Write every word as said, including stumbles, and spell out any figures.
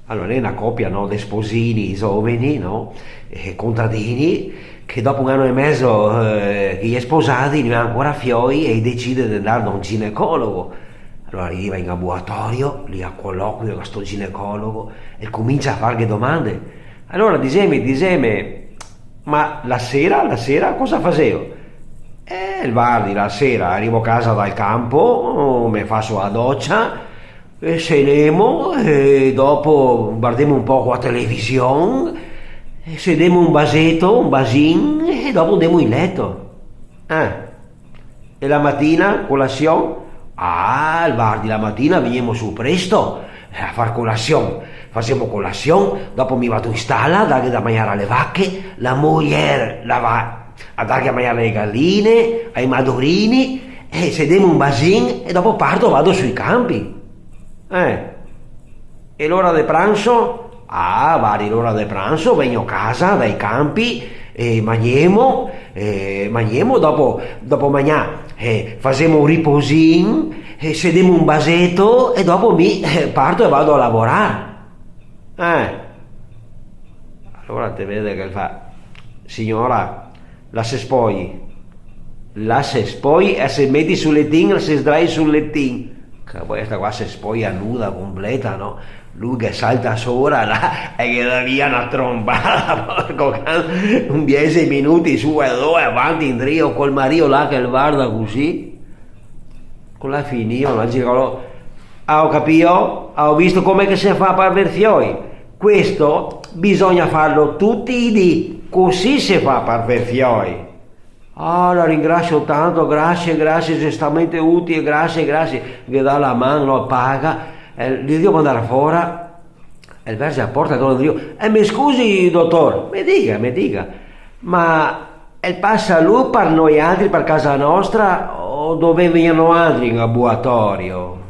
Alora, l'è na copia, no, de sposini zoveni, no? Eh, contadini, che dopo un ano e mezo, eh, che i è sposadi, no i ga ancora fioi e i decide de ndar da un ginecologo. Alora i va in ambulatorio, lì a coloquio co sto ginecologo e comincia a farghe domande. Alora, diseme, diseme, ma la sera, la sera cosa faseo? Eh, vardi, la sera rivo casa dal canpo, me faso la docia, e senemo, e dopo vardemo un poco la television, e se demo un baseto, un basin, e dopo ndemo in leto. Eh. E la matina, colasion? Ah, vardi, la matina vegnemo su presto, eh, a far colasion. Fasemo colasion, dopo mi vado in stala a darghe da magnar a le vache, la mojer la va a darghe a magnar a le galine, ai madorini, e se demo un basin, e dopo parto, vado sui canpi. Eh. E l'ora de pranso? Ah, vardi, l'ora de pranso, vegno casa dai canpi, e magnemo, e magnemo, dopo, dopo magnà, eh, fasemo un riposin, e se demo un baseto, e dopo mi, eh, parto e vado a lavorar. Eh. Alora te vede che el fa: "Siora, la se spoi." La se spoi e se meti sul letin, la se sdrai sul letin. Che po sta qua se spoia nuda, completa, no? Lu che salta sora là e ghe dà via na trombada, porco can, un diese minuti su e do, avanti, indrio, col mario là che el varda cusì. Co la finìo, la girolo: "Ah, go capìo, ah, go visto come che se fa par ver fioi. Questo bisogna farlo tuti i dì, cusì se fa par ver fioi." "Ah, la ringrasio tanto, grasie, grasie, xe stà veramente utile, grasie, grasie." Ghe dà la man, lo paga, e el drio par ndar fora, el verze la porta, torna indrio: "Eh, me scusi, dotor." "Me diga, me diga, ma el pasa lu par noialtri, par casa nostra, o dovemo vegner noialtri in ambulatorio?"